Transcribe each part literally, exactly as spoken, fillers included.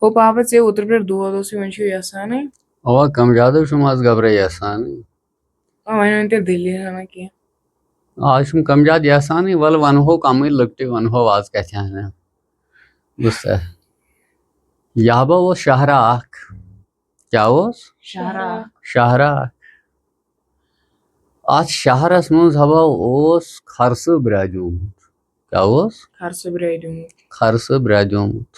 ہو پاپا، ژےٚ اوترٕ پٮ۪ٹھ دود اوسُے، وۄنۍ چھُ یَسانٕے۔ اَوا، کَم زیادٕ چھُم آز گبرا یَسانٕے۔ آ، وۄنۍ ؤنۍ تیٚلہِ دٔلیٖل ہنا کینٛہہ۔ آز چھُم کَم زیادٕ یَسانٕے، وَلہٕ وَنہو کَمٕے لۄکٹُے، وَنہو آز کَتھِ ہنا۔ بوٗزتھا؟ یَہبا اوس شاہراہ اَکھ۔ کیٛاہ اوس؟ شاہراہ۔ شاہراہ اَکھ۔ اَتھ شہرَس منٛز ہبا اوس خرسہٕ برٛادیومُت۔ کیٛاہ اوس؟ خرسہٕ برٛادیومُت۔ خرسہٕ برٛادیومُت۔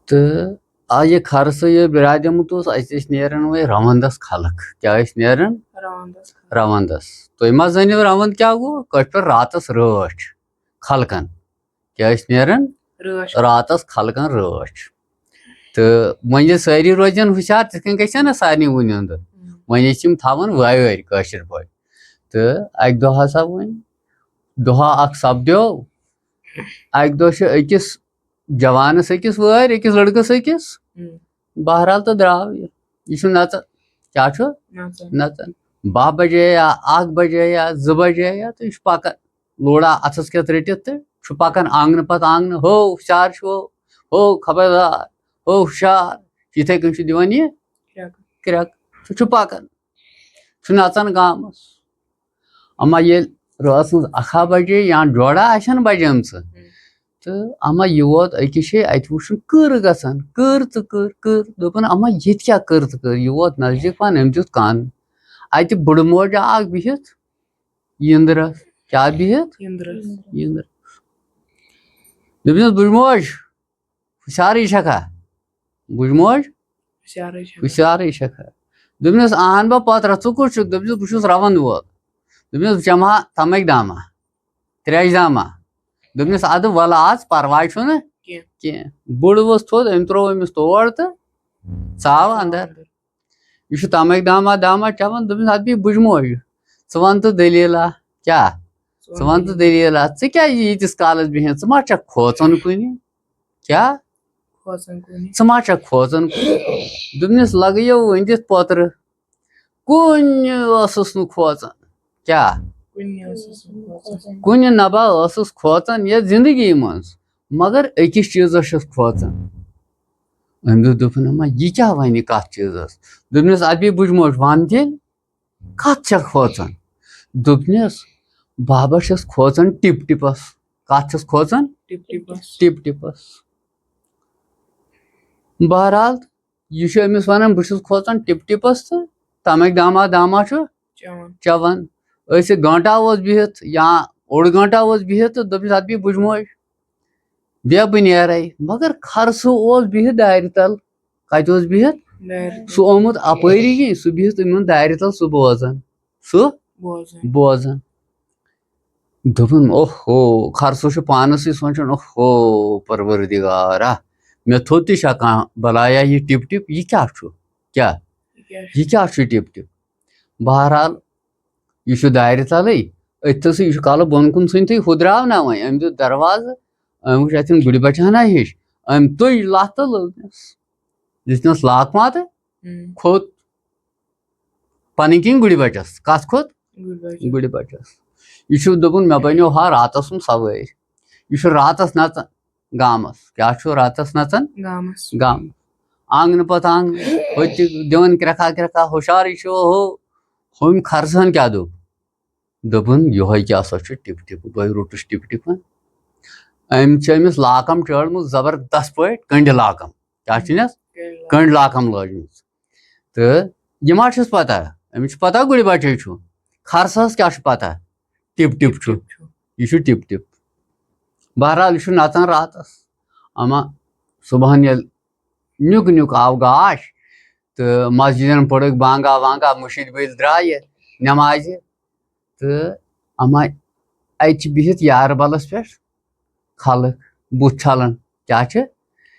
تہٕ آ، یہِ خرسہٕ یہِ برٛادیومُت اوس، اَتہِ ٲسۍ نیران وۄنۍ رَوَندَس خلق۔ کیٛاہ ٲسۍ نیران؟ رَوَندَس خلق۔ رَوَندَس۔ تُہۍ ما زٲنِو رَوَند کیٛاہ گوٚو؟ کٲشِر پٲٹھۍ راتَس رٲچھ خلقَن۔ کیٛاہ ٲسۍ نیران؟ رٲچھ۔ راتَس خلقَن رٲچھ۔ تہٕ وۄنۍ ییٚلہِ سٲری روزن ہُشار، تِتھ کٔنۍ گژھِ ہا نہ سارنٕے وُنہِ اندر۔ ہُم۔ وۄنۍ ٲسۍ یِم تھاوان وٲرۍ کٲشِر پٲٹھۍ۔ تہٕ اَکہِ دۄہ ہسا وۄنۍ دۄہا اکھ سپدیو۔ اَکہِ دۄہ چھُ أکِس جوانس أکِس وٲرۍ، أکِس لڑکس أکِس۔ ہُم۔ بہرحال تہٕ درٛاو یہِ۔ یہِ چھُ نژان۔ کیٛاہ چھُ؟ نژان۔ نژان۔ باہ بجے یا اکھ بجے یا زٕ بجے یا تہٕ یہِ چھُ پکان۔ لوڑا اتھس کٮ۪تھ رٔٹِتھ تہٕ چھُ پکان آنگنہٕ پتہٕ آنگنہٕ، ہو ہُشار چھُو، ہو خبردار، ہو ہُشار، یِتھے کٔنۍ چھُ دِوان یہِ کرٛٮ۪کہٕ۔ کرٛٮ۪کہٕ۔ سُہ چھُ پکان، چھُ نژان گامس۔ اما ییٚلہِ رٲژ ہٕنٛز اکھا بجے یا ڈوڑا آسن بجیمژٕ، ہُم۔ تہٕ اما یہِ ووت أکِس جایہِ، اتہِ وُچھُن کٔر گژھان، کٔر تہٕ کٔر، کٔر۔ دوٚپُن، اما ییٚتہِ کیٛاہ کٔر تہٕ کٔر؟ یہِ ووت نزدیٖک پہن، أمۍ دیُت کن۔ اتہِ بٕڑٕ موج اکھ بِہِتھ، یِنٛدرس۔ کیٛاہ بِہِتھ؟ یِنٛدرس۔ یِنٛدرس۔ دوٚپنس، بٕجموج، ہُشارٕے چھکھا؟ بٕجموج، ہُشارٕے چھکھا؟ ہُشارٕے چھکھا؟ دوٚپنس، اہن با پترا، ژٕ کُس چھُکھ؟ دوٚپنس، بہٕ چھُس رون وول۔ دوٚپنس، بہٕ چمہٕ ہا تمٕکۍ دامہ، تریشہِ دامہ۔ دوٚپنس، ادٕ ولہٕ آز، پرواے چھُنہٕ کینٛہہ۔ کینٛہہ۔ بُڑٕ ؤژھ تھوٚد، أمۍ ترٛوو أمِس تور تہٕ ژاو اندر۔ یہِ چھُ تمٕکۍ دامہ دامہ چٮ۪وان۔ دوٚپمَس، اَدٕ بیٚیہِ بٕجموج، ژٕ وَن تہٕ دٔلیٖلہ کیٛاہ؟ ژٕ وَن تہٕ دٔلیٖلہ، ژٕ کیٛازِ ییٖتِس کالَس بیٚہن؟ ژٕ ما چھَکھ کھوژان کُنہِ؟ کیٛاہ؟ کھوژان کُنہِ۔ ژٕ ما چھَکھ کھوژان کُنہِ؟ دوٚپنَس، لَگہٕ یو أنٛدِتھ پوترٕ۔ کُنہِ ٲسٕس نہٕ کھوژان۔ کیٛاہ؟ کُنہِ ٲسٕس نہٕ کھوژان۔ کُنہِ نبا ٲسٕس کھوژان یَتھ زِندگی منٛز، مگر أکِس چیٖزَس چھَس کھوژان۔ أمۍ دوٚپ، دوٚپُن، "اما، یہِ کیٛاہ وَنہِ کَتھ چیٖزَس؟" دوٚپنَس، "اَدٕ بیٚیہِ بٕجموج، وَن تیٚلہِ، کَتھ چھَکھ کھوژان؟" دوٚپنَس، "بابا چھَس کھوژان ٹِپ ٹِپَس۔" کَتھ چھَس کھوژان؟ ٹِپ ٹِپَس۔ ٹِپ ٹِپَس۔ بہرحال، یہِ چھُ أمِس وَنان، "بہٕ چھُس کھوژان ٹِپ ٹِپَس تہٕ تَمَکۍ داما داما چھُ چٮ۪وان۔ چٮ۪وان۔" أسۍ یہِ گٲنٹا اوس بِہِتھ یا اوٚڑ گٲنٹا اوس بِہِتھ تہٕ دوٚپنَس، "اَدٕ بیٚیہِ بٕجموج، بیٚیہِ بہٕ نیرَے۔" مگر خرسہٕ اوس بِہِتھ دارِ تَل۔ کَتہِ اوس بِہِتھ؟ دارِ تَل۔ سُہ آمُت اَپٲری کِنۍ، سُہ بِہِتھ یِمَن دارِ تَل، سُہ بوزان۔ سُہ بوزان۔ بوزان۔ دوٚپُن، "اوہو"، خرسہٕ چھُ پانَسٕے سونٛچان، "اوہو، پروردگارا، مےٚ تھوٚد تہِ چھا کانٛہہ بلایا یہِ ٹِپ ٹِپ؟ یہِ کیٛاہ چھُ؟ کیٛاہ؟ یہِ کیٛاہ چھُ؟ یہِ کیٛاہ چھُ ٹِپ ٹِپ؟" بہرحال، یہِ چھُ دارِ تَلٕے، أتھۍ تھَسٕے، یہِ چھُ کَلہٕ بۄن کُن ژھٕنتھٕے، ہُہ درٛاو نہ وۄنۍ۔ أمۍ دیُت دروازٕ، أمۍ وٕچھ اَتٮ۪ن گُرۍ بَچہٕ ہنا ہیٚچھ، أمۍ تُج لَتھ تہٕ لٔج نَس۔ دِژنَس لاکمہ تہٕ ہُم۔ کھوٚت۔ پَنٕنۍ کِنۍ گُرۍ بَچَس۔ کَتھ کھوٚت؟ گُرۍ بَچَس۔ گُرۍ بَچَس۔ یہِ چھُ دوٚپُن، "مےٚ بَنیو ہا راتَس سُم سوٲرۍ۔" یہِ چھُ راتَس نَژان گامَس۔ کیٛاہ چھُ راتَس نَژان؟ گامَس۔ گامَس۔ آنٛگنہٕ پَتہٕ آنٛگنہٕ۔ ہُتہِ تہِ دِوان کرٛٮ۪کھا کرٛٮ۪کھا، ہُشارٕے چھُ، اوہو، ہُمۍ خرسہٕ ہن کیٛاہ دوٚپ؟ دوٚپُن، "یِہوٚے کیٛاہ سا چھُ ٹِپ ٹِپ؟" بہٕ روٚٹُس ٹِپ ٹِپَن۔ أمۍ چھِ أمِس لاکَم چٲڑمٕژ زبردست پٲٹھۍ، کٔنٛڈِ لاکَم۔ کیٛاہ چھِ نَس؟ کٔنٛڈ لاکَم۔ کٔنٛڈ لاکَم لٲجمٕژ۔ تہٕ یہِ ما چھُس پَتہ؟ أمِس چھُ پَتہ گُرۍ بَچے چھُ۔ خرسَس کیٛاہ چھُ پَتہ؟ ٹِپ ٹِپ چھُ۔ ٹِپ چھُ۔ یہِ چھُ ٹِپ ٹِپ۔ بہرحال، یہِ چھُ نَژان راتَس۔ اَما صُبحَن ییٚلہِ نیُک نیُک آو گاش تہٕ مسجدن پٔرٕکھ بانگا وانگا، مُشِد وٲلۍ درٛایہِ نٮ۪مازِ۔ تہٕ اما اَتہِ چھِ بِہِتھ یارٕ بلس پٮ۪ٹھ خلق بُتھ چھلان۔ کیٛاہ چھِ؟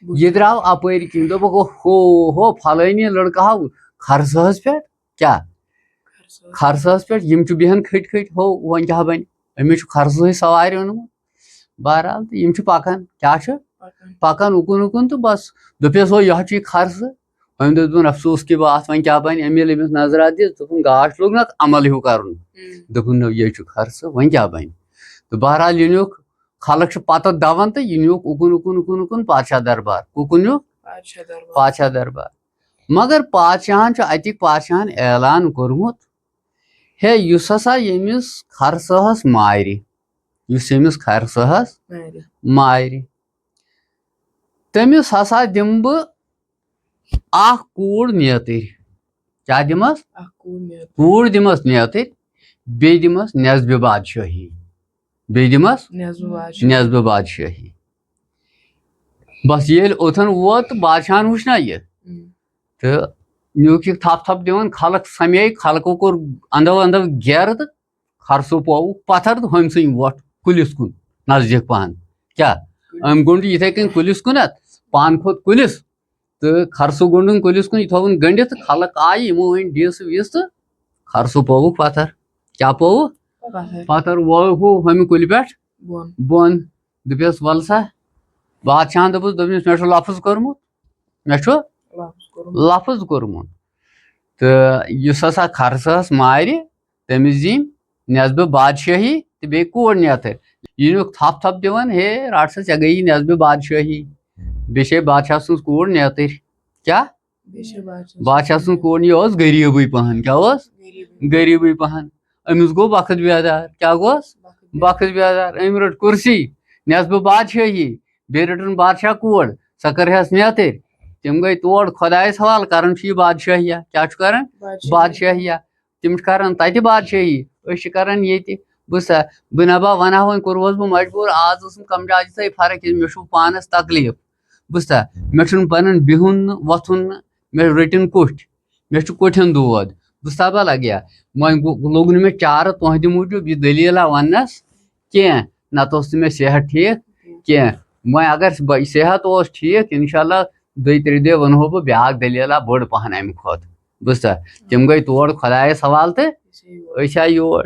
بُتھ یہِ درٛاو اَپٲرۍ کِنۍ، دوٚپُکھ، "اوہو، ہو، پھلٲنی لڑکہٕ ہاو خرسہس پٮ۪ٹھ۔" کیٛاہ؟ خرسہس۔ خرسہس پٮ۪ٹھ، یِم چھِ بیٚہن کھٔٹۍ کھٔٹۍ، ہو، وۄنۍ کیٛاہ بنہِ؟ أمِس چھُ خرسہٕے سوارِ اوٚنمُت۔ بہرحال، تہٕ یِم چھِ پکان۔ کیٛاہ چھِ؟ پکان۔ پکان اُکُن اُکُن تہٕ بس۔ دوٚپیس، "ہو، یہِ حظ چھُ یہِ خرسہٕ۔" أمۍ دوٚپ، دوٚپُن، "افسوس کہِ بات، وۄنۍ کیٛاہ بنہِ؟" أمۍ ییٚلہِ أمِس نظرا دِژ، دوٚپُن، "گاش لوٚگ نہ عمل ہیوٗ کرُن۔" ہُم۔ دوٚپُن، "نہ، یہِ چھُ خرسہٕ، وۄنۍ کیٛاہ بنہِ؟" تہٕ بہرحال، یہِ نیوٗکھ خلق چھِ پتہٕ دوان تہٕ یہِ نیوٗکھ اُکُن، اُکُن، اُکُن، اُکُن پادشاہ دربار۔ کُکُن نیوٗکھ؟ پادشاہ دربار۔ پادشاہ دربار۔ مگر پادشاہن چھُ اَتِکۍ پادشاہن اعلان کوٚرمُت، ہے، یُس ہسا ییٚمِس خرسہس مارِ، یُس ییٚمِس خرسہس مارِ۔ مارِ، تٔمِس ہسا دِمہٕ بہٕ اکھ کوٗر نیتٕرۍ۔ کیٛاہ دِمس؟ اکھ کوٗر نیتٕرۍ۔ کوٗر دِمس نیتٕرۍ، بیٚیہِ دِمس نٮ۪صبہِ بادشٲہی۔ بیٚیہِ دِمس نٮ۪صبہِ بادشٲہی۔ نٮ۪صبہِ بادشٲہی۔ بس ییٚلہِ اوٚتن ووت تہٕ بادشاہن وٕچھ نا یہِ۔ ہم۔ تہٕ نیوٗکھ یہِ تھپھ تھپھ دِوان، خلق سمے، خلقو کوٚر اندو اندو گیرٕ تہٕ خرسو پووُکھ پتھر تہٕ ہُمۍ ژھٕنۍ وۄٹھ کُلِس کُن نزدیٖک پہن۔ کیٛاہ؟ أمۍ گوٚنٛڈ یِتھے کٔنۍ کُلِس کُنتھ، پان کھوٚت کُلِس تہٕ خرسو گوٚنٛڈُن کُلِس کُن، یہِ تھووُن گٔنٛڈِتھ تہٕ خلق آیہِ، یِمو أنۍ ڈیٖسہٕ ویٖسہٕ تہٕ خرسو پووُکھ پتھر۔ کیٛاہ پووُکھ؟ پتھر۔ پتھر ووو ہُہ ہُمہِ کُلہِ پٮ۪ٹھ بۄن۔ بۄن۔ دوٚپیس، "وَلہٕ سا۔" بادشاہن دوٚپُس، دوٚپمَس، "مےٚ چھُ لفظ کوٚرمُت، مےٚ چھُ لفظ کوٚرمُت۔ لفظ کوٚرمُت۔" تہٕ یُس ہسا خرسہس مارِ، تٔمِس دِنۍ نٮ۪صبہِ بادشٲہی تہٕ بیٚیہِ کوٗر نیتٕر۔ یہِ نیوٗکھ تھپھ تھپھ دِوان، "ہے، رٹ سا، ژےٚ گٔیی نٮ۪صبہِ بادشٲہی، بیٚیہِ چھے بادشاہ سٕنٛز کوٗر نیتٕر۔" کیٛاہ؟ بیٚیہِ چھے بادشاہ سٕنٛز بادشاہ سٕنٛز کوٗر۔ کوٗر، یہِ اوس غریٖبٕے پہن۔ کیٛاہ اوس؟ غریٖبٕے۔ غریٖبٕے پہن۔ أمِس گوٚو وقت بیدار۔ کیٛاہ گوٚس؟ وقت بیدار۔ وقت بیدار۔ أمۍ رٔٹ کُرسی، نٮ۪صبہِ بادشٲہی، بیٚیہِ رٔٹٕن بادشاہ کوٗر، سۄ کٔرہَس نیتٕر۔ تِم گٔے تور خۄدایَس حوالہٕ، کران چھُ یہِ بادشٲہیہ۔ کیٛاہ چھُ کران؟ بادشٲہیہ۔ بادشاہیہ۔ تِم چھِ کران تَتہِ بادشٲہی، أسۍ چھِ کران ییٚتہِ۔ بوٗزتھا؟ بہٕ نبا وَنہٕ ہا، وۄنۍ کوٚروس بہٕ مجبوٗر، آز ٲسٕم کمجادی سۭتۍ فرق، کیٛازِ مےٚ چھُ پانَس تکلیٖف۔ بوٗزتھا؟ مےٚ چھُنہٕ پَنُن بِہُن نہٕ، وۄتھُن نہٕ، مےٚ رٔٹِن کوٚٹھۍ، مےٚ چھُ کوٚٹھٮ۪ن دود۔ بوٗزتھا با لگیا؟ وۄنۍ گوٚو، لوٚگ نہٕ مےٚ چارٕ تُہنٛدِ موٗجوٗب یہِ دٔلیٖلہ وَننَس کینٛہہ، نَتہٕ اوس نہٕ مےٚ صحت ٹھیٖک کینٛہہ۔ وۄنۍ اگر بہٕ صحت اوس ٹھیٖک، اِنشاء اللہ دۄیہِ ترٛےٚ دۄہہِ وَنہو بہٕ بیٛاکھ دٔلیٖلہ بٔڑ پَہَن اَمہِ کھۄتہٕ۔ بوٗزتھا؟ تِم گٔے تور خۄدایَس حوالہٕ تہٕ أسۍ آے یور۔